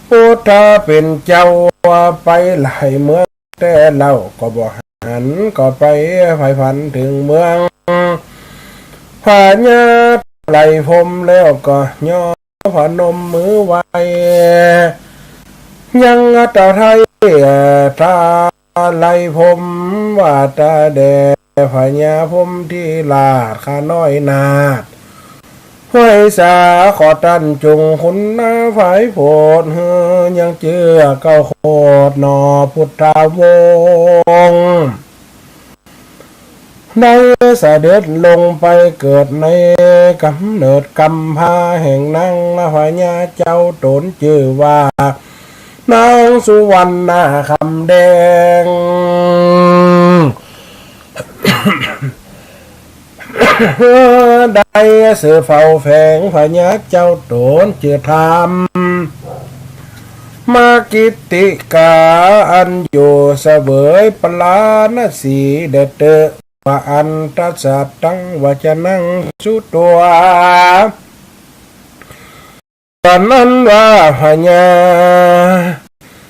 พุทธะเป๋นเจ้าไปหลายเมือง แต่เล่าก็บ่หัน ก็ไปใฝ่ฝันเถิงเมือง พญาไลภพแล้วก็ย่อพนมมือไหว้ ยังเต้าไท้ ทาไลภพว่าต๋าแด่พญาพรหมธิราชข้าน้อยนาถ ไหว้สาขอต้านจุ่งคุณนาฝ่ายโผด หื้อยังเจื้อเก้าโคตรหนอพุทธาวงศ์ ได้เสด็จลงไปเกิดในก๋ำเนิดกำพร้าแห่งนางละพญาเจ้าต๋นจื้อว่านางสุวรรณคำแดง ได้เสด็จเฝ้าแฝงพญาเจ้าต๋นจื้อธรรม มากิตติกาอันอยู่เสวยพาราณสีแด่เต๊อะ ว่าอันตัสสะตังวัจจนังสุตวา ต๋อนนั้นว่าพญา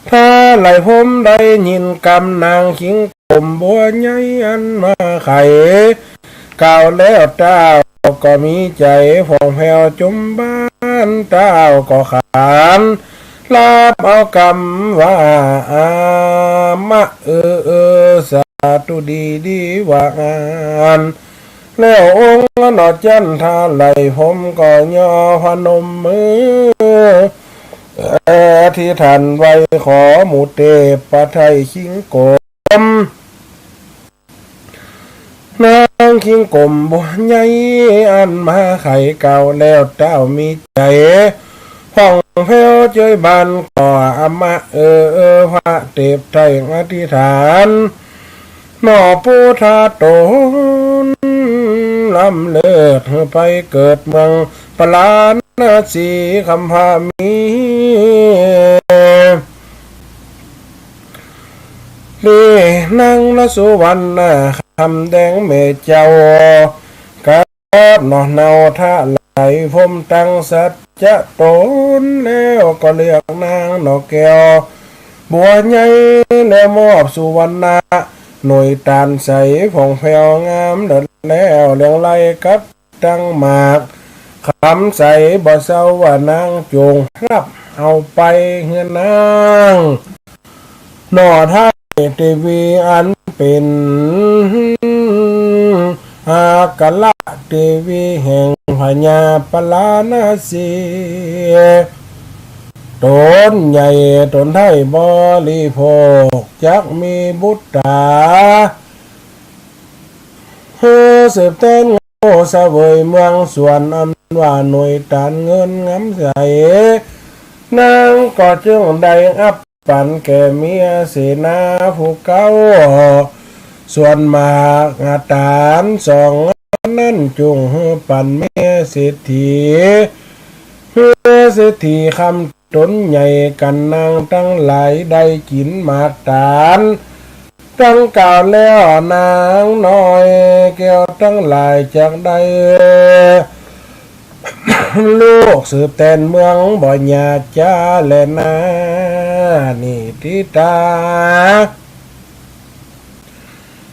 ทาไลภพได้ยินกำนางคิง กลมบัวใหญ่อันมาไข กล่าวแล้วเต้าก็มีใจ๋ผ่องแผ้วจุมบ้าน เต้าก็ขานรับเอากำว่า อามะ เออ เออ สาธุดีดีว่างาม แล้วองค์หนอจันทาลัยพรหมก็ย่อพนมมือ อธิษฐานไหว้ขอหมู่เตพไทยคิงกลม นางคิงกลมบัวใหญ่อันมาไข กล่าวแล้วเต้ามีใจ๋ผ่องแผ้วเจยบานก็ อามะ เออ เออ พระเตพไทยอธิษฐาน หนอปุทธาต๋น ล้ำเลิศหื้อไปเกิดเมืองปาราณสี คำผามี ลีนางนสุวรรณคำแดงแม่เจ้า กับหนอเนาทาลัยพรหมตั้งสัจจะต๋น แล้วก็เลือกนางหนอแก้วบัวใหญ่ แล้วมอบสุวรรณะหน่วยต๋านใสผ่องแผ้วงามเลิศ แล้วเลื่องไล้กับตังหมากคำใสบ่เซา ว่านางจงฮับเอาไปเฮือนนาง หนอไท้เตวีอันเป๋นอัคระเตวีแห่งพญาปาราณสี ต๋นใหญ่ต๋นไท้บริโภค จักมีบุตรา หื้อสืบแตนโง่เสวยเมืองสวน อันว่าหน่วยต๋านเงินงามใส นางก็จึงได้อัป ปันแก่เมียเสนาผู้เก๊า ส่วนหมากต๋านสองนั้นจุ่งหื้อปันเมียเศรษฐี เมียเศรษฐีคำต๋นใหญ่กั๋นนางตังหลายได้กิ๋นหมากต๋าน ตังกล่าวแล้วนางน้อยแก้วตังหลายจักได้ ลูกสืบแตนเมืองบ่หยาดจาแลนา นี่ติตา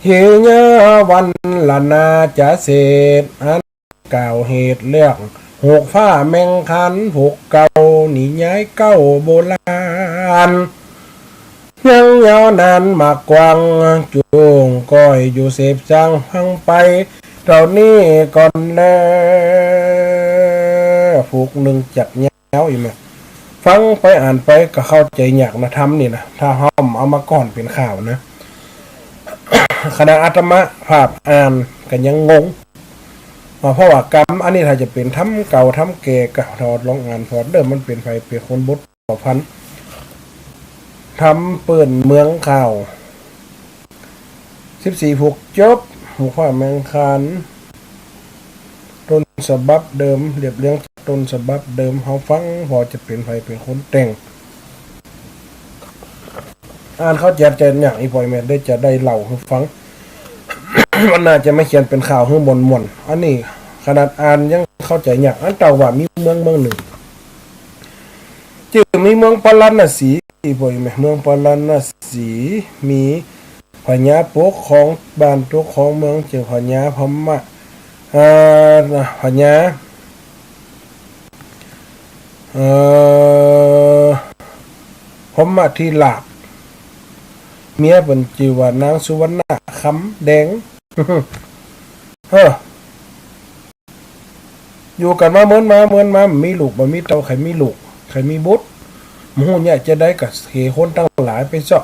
หิยาวันละนาจะเสด อันกล่าวเหตุเรื่อง หกฟ้าแมงคัน หกเก่า นิยายเก่าโบราณ ยังยาวนานมากกว้าง จุ่งก้อยอยู่เสพสร้างฟังไป เต้านี้ก่อนแล ผูกนึ่งจัดยาวอีกแม่ ฟังไปอ่านไปก็เข้าใจ๋ยากนะ ธรรมนี่นะ ถ้าเฮาเอามาก้อนเป๋นข่าวนะ ขนาดอาตมาภาพอ่านก็ยังงง อ่า เพราะว่ากำอันนี้ถ้าจะเป๋นธรรมเก่าธรรมแก่ก็ถอดลองอ่านถอดเดิมมันเป๋นไผเป๋นคนบท เผ่าพันธุ์ ธรรมเปิ้นเมืองข่าว สิบสี่ผูกจบ หกฟ้าแมงคัน ต้นฉบับเดิม เรียบเรียงจากต้นฉบับเดิม เฮาฟัง ผ่อจะเป๋นไผเป๋นคนแต่ง อ่านเข้าใจ๋ ใจ๋อย่างอีพ่อแม่ได้จะได้เล่าหื้อฟัง มันน่าจะมาเขียนเป๋นข่าวหื้อม่วนๆ อันนี้ขนาดอ่านยังเข้าใจ๋ยาก อันเต้าว่ามีเมืองเมืองนึ่ง จื้อมีเมืองปาราณสี อีพ่อแม่ เมืองปาราณสี มีพญาปกครองบ้านปกครองเมือง จื้อพญาพมะ เอ่อ พญา เอ่อ พมะธิราช เมียเปิ้นจื้อว่านางสุวรรณะคำแดง เฮ้อ อยู่กั๋นมาเมินมาเมินมา บ่มีลูกบ่มีเต้า ใผมีลูก ใผมีบุตร บ่ฮู้เนี่ยจะใดก็เหคนตังหลายไปเซาะ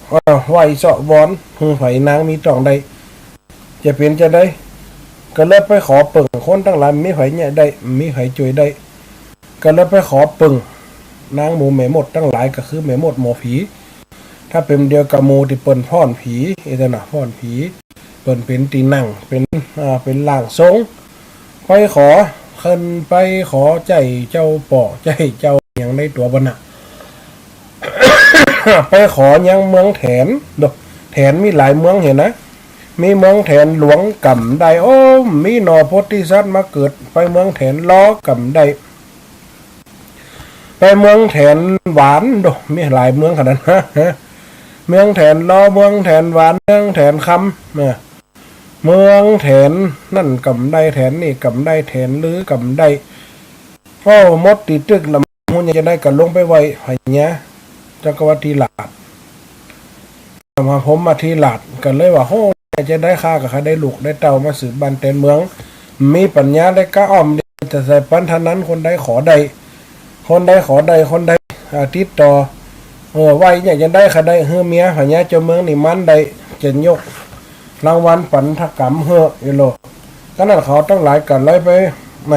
เอ่อ ไหว้เซาะวอน หื้อใผนางมีต้องได้ จะเป๋นจะใด ก็เลยไปขอเปิ่งคนตังหลาย บ่มีใผเนี่ยได้ บ่มีใผจ้วยได้ ก็เลยไปขอเปิ่งนางหมู่แม่มดตังหลาย ก็คือแม่มดหมอผี ถ้าเป๋นเดียวกับหมู่ตี้เปิ้นฟ้อนผีอี้เต้านะ ฟ้อนผี เปิ้นเป๋นตี้นั่ง เป๋น อ่า เป๋นร่างทรง ไปขอ ขึ้นไปขอใจ๊เจ้าป้อ ใจ๊เจ้าหยังในตั๋วเปิ้นน่ะ ไปขอยังเมืองแถน โด แถนมีหลายเมืองหั้นนะ มีเมืองแถนหลวงก่ำได้ โอ้ มีหน่อโพธิสัตว์มาเกิด ไปเมืองแถนลอก่ำได้ ไปเมืองแถนหวาน โด มีหลายเมืองขนาดนั้น เมืองแถนลอ เมืองแถนหวาน เมืองแถนคำ นะ เมืองแถนนั่นก็บ่ได้ แถนนี่ก็บ่ได้ แถนลือก็บ่ได้ โอ้ หมดตี้ตึกละ ฮู้จะได้ก็ลงไปไหว้พญาจักรวรรดิราช มาพรหมมาธิราช ก็เลยว่า โอ้ จะได้ ข้าก็ข้าได้ลูกได้เต้ามาสืบบ้านแตนเมือง มีปัญญาได้กล้าอ้อมดี จะใส่ปันเท่านั้น คนใดขอได้ คนใดขอได้ คนใด อ่า ติดต่อ เออ ไหว้เนี่ยจะได้ ข้าได้หื้อเมียพญาเจ้าเมืองนี่มันได้ จะยกรางวัลปันทกำหื้อ อีโล ก็นั้นเขาตังหลายก็เลยไป แหม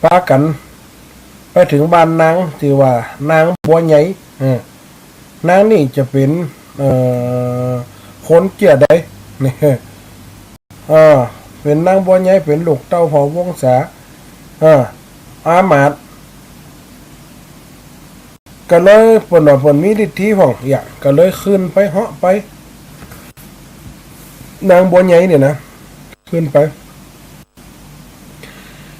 ปากั๋น ไปเถิงบ้านนาง จื้อว่านางบัวใหญ่ เออ นางนี่จะเป๋น เอ่อ คนเจื้อใด นี่ เออ เป๋นนางบัวใหญ่ เป๋นลูกเต้าเผ่าวงศา เออ อามาตย์ ก็เลยเปิ้นว่าเปิ้นมีฤทธิพ่อง เอี้ย ก็เลยขึ้นไปเหาะไป นางบัวใหญ่เนี่ยนะ ขึ้นไป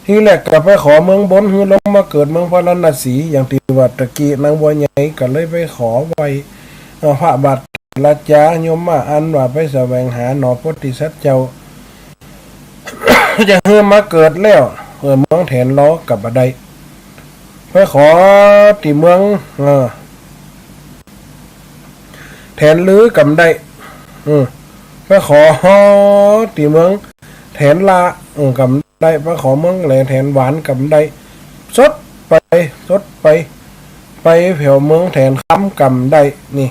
ทีแรกก็ไปขอเมืองบน หื้อลงมาเกิดเมืองพาราณสี อย่างตี้ว่าตะกี้ นางบัวใหญ่ก็เลยไปขอไหว้ เอ่อ พระบาทราชายมมาอันว่าไปแสวงหาหนอโพธิสัตว์เจ้า จะหื้อมาเกิดแล้ว เออ เมืองแถนลอก็บ่ได้ ไปขอตี้เมือง เออ แถนลือก็บ่ได้ อืม ไปขอตี้เมืองแถนละ อืม ก็บ่ได้ ไปขอเมืองแหลแถนหวานก็บ่ได้ สดไป สดไป ไปแถวเมืองแถนคำก็บ่ได้ นี่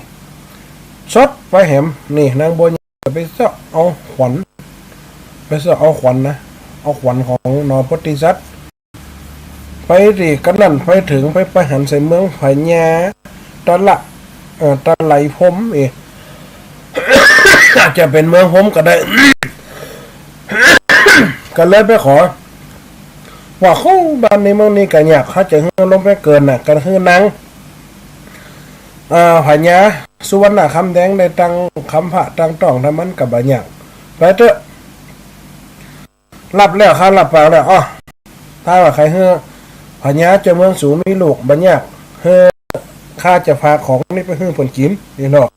สดไปแหม นี่ นางบัวใหญ่ไปเซาะเอาขวัญ ไปเซาะเอาขวัญนะ เอาขวัญของหนอโพธิสัตว์ ไปตี้ก็นั้น ไปเถิง ไป ไปหันใส่เมืองพญาตะละ เอ่อ ตะไลพรหม เอ๊ะ อาจจะเป๋นเมืองพรหมก็ได้ ก็เลยไปขอ ว่า โอ้ บ้านนี้เมืองนี้ก็ยาก ข้าจะหื้อลงไปเกิดน่ะ ก็หื้อนาง เอ่อ พญาสุวรรณคำแดงได้ตั้งคำพระตั้งต้อง ถ้ามันก็บ่ยาก ไปเต๊อะ รับแล้ว ข้ารับปากแล้ว อ้อ ถ้าว่าใค่หื้อพญาเจ้าเมืองสูมีลูกบ่ยาก หื้อ ข้าจะพาของนี่ไปหื้อเปิ้นกิ๋น นี่เนาะ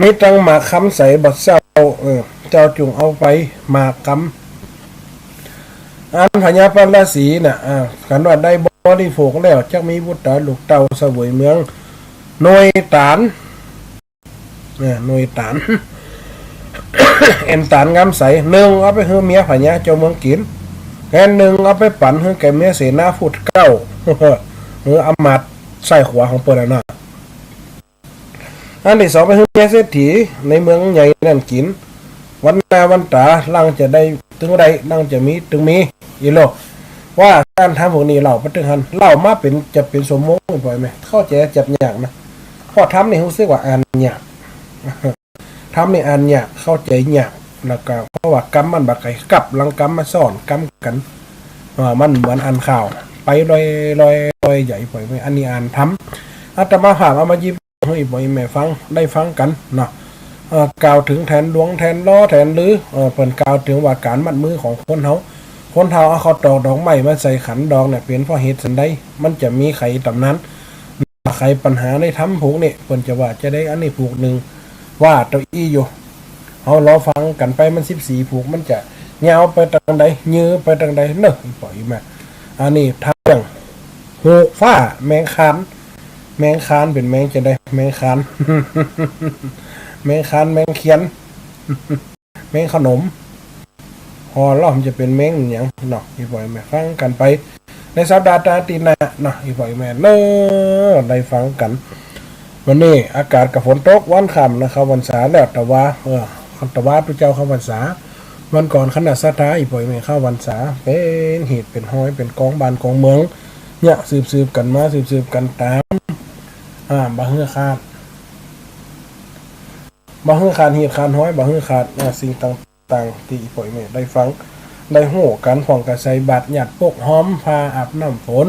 มีตั้งหมากคำใสบ่เศร้า เออ เจ้าจุ่งเอาไปหมากกำ อันพญาพาราณสีน่ะ อ่า คันว่าได้บริโภคแล้ว จักมีบุตราลูกเต้าเสวยเมือง หน่วยต๋าน เนี่ย หน่วยต๋าน เอ็นต๋านงามใส นึ่งเอาไปหื้อเมียพญาเจ้าเมืองกิ๋น แอ่นนึ่งเอาไปปั๋นหื้อแก่เมียเสนาพูดเกล้า หื้ออามาตย์ซ้ายขวาของเปิ้นน่ะนะ อันตี้สองไปหื้อเมียเศรษฐีในเมืองใหญ่นั้นกิ๋น วันหน้าวันต๋า ลังจะได้ตึงได้ ลังจะมีตึงมี อีโล ว่าก๋านทำพวกนี้เล่าไปตึงหั้น เล่ามาเป๋น จะเป๋นชั่วโมง ปล่อยแหม เข้าใจ๋จับยากนะ เพราะธรรมนี่ฮู้สึกว่าอ่านยาก ธรรมนี่อ่านยาก เข้าใจ๋ยาก แล้วก็เพราะว่ากำมันบ่ใก้กับหลังกำมาซ้อนกำกั๋น อ่า มันเหมือนอ่านข่าว ไปลอยๆ ลอยใหญ่ ปล่อยแหม อันนี้อ่านธรรม อาตมาภาพเอามาหยิบ หื้ออีพ่ออีแม่ฟัง ได้ฟังกั๋นเนาะ เอ่อ กล่าวเถิงแถนหลวง แถนลอ แถนลือ เอ่อ เปิ้นกล่าวเถิงว่าก๋านมัดมือของคนเฮา คนเฒ่าเอาข้าวตอกดอกไม้มาใส่ขันดอกเนี่ย เป๋นเพราะเหตุสันใด มันจะมีไขต๋ำนาน ไขปัญหาในธรรมผูกนี่ เปิ้นจะว่าจะใด อันนี้ผูกนึ่ง ว่าเต้าอี้อยู่ เฮารอฟังกั๋นไป มันสิบสี่ผูก มันจะยาวไปตางใด ยื้อไปตางใดเนาะ อีพ่ออีแม่ อันนี้ทางเรื่อง ฮูกฟ้า แมงคาน แมงคานเป๋นแมงจะใด แมงคาน แมงคาน แมงเขียน แมงขนม ฮอเล่ามันจะเป๋นแมงหยังเนาะ อีพ่ออีแม่ฟังกั๋นไป ในสัปดาห์หน้าตี้หน้าเนาะ อีพ่ออีแม่เนาะ ได้ฟังกั๋น วันนี้อากาศก็ฝนตก วันค่ำนะ เข้าพรรษาแล้ว แต่ว่า เออ แต่ว่าตุ๊เจ้าเข้าพรรษา วันก่อนคณะศรัทธา อีพ่ออีแม่เข้าพรรษา เป๋นหีบเป๋นฮ้อย เป๋นกองบ้านกองเมือง เนี่ย สืบๆ กั๋นมา สืบๆ กั๋นต๋าม อ่า บ่หื้อขาด บ่หื้อขาดหีบขาดฮ้อย บ่หื้อขาด อ่า สิ่งต่างๆ ตี้อีพ่ออีแม่ได้ฟัง ได้ฮู้กั๋น พ่องก็ใส่บาตร ญาติปกหอม ผ้าอาบน้ำฝน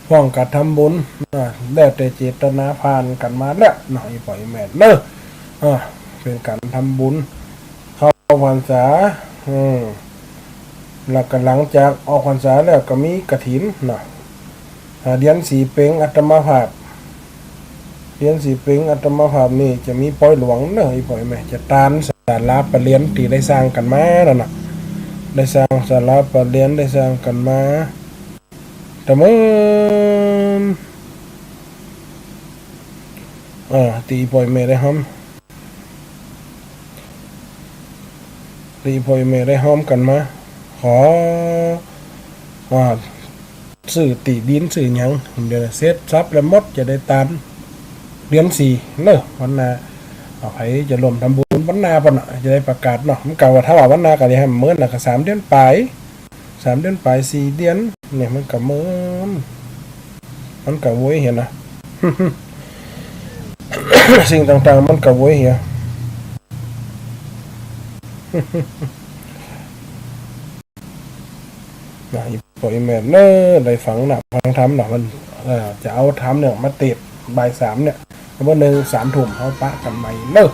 พ่องก็ทำบุญ อ่า แล้วแต่เจตนาผ่านกั๋นมาแล้วเนาะ อีพ่ออีแม่เนาะ อ่า เป๋นก๋านทำบุญ เข้าพรรษา อืม แล้วก็หลังจากออกพรรษาแล้วก็มีกฐินเนาะ อ่า เดือนสี่เพ็ง อาตมาภาพ เตียนสี่เป๋ง อาตมาภาพนี่จะมีปอยหลวงเนาะ อี่ป้ออี่แม่ จะตานศาลาประเรียนตี้ได้สร้างกั๋นมานั่นน่ะ ได้สร้างศาลาประเรียน ได้สร้างกั๋นมา แต่เมิน อ่า ตี้อี่ป้ออี่แม่ได้ฮ้อม ตี้อี่ป้ออี่แม่ได้ฮ้อมกั๋นมา ขอ อ่า ซื้อตี้ดินซื้อหยัง เดี๋ยวเสร็จสับแล้วหมด จะได้ตานเดือนสี่เนาะ วันหน้า เอาใผจะร่วมทำบุญวันหน้าปะเนาะ จะได้ประกาศเนาะ มันกะว่าถ้าว่าวันหน้าก็จะหื้อเมินน่ะ ก็สามเดือนปลาย สามเดือนปลาย สี่เดือน เนี่ยมันกะเมิน มันกะโวยเหียนะ สิ่งต่างๆ มันกะโวยเหีย นะ อี่ป้ออี่แม่เนาะ ได้ฟังนะ ฟังธรรมนะ มัน เอ่อ จะเอาธรรมเนี่ยมาเตศน์บ่ายสามเนี่ย เมื่อหนึ่ง สามทุ่มเฮาปะกั๋นใหม่เนาะ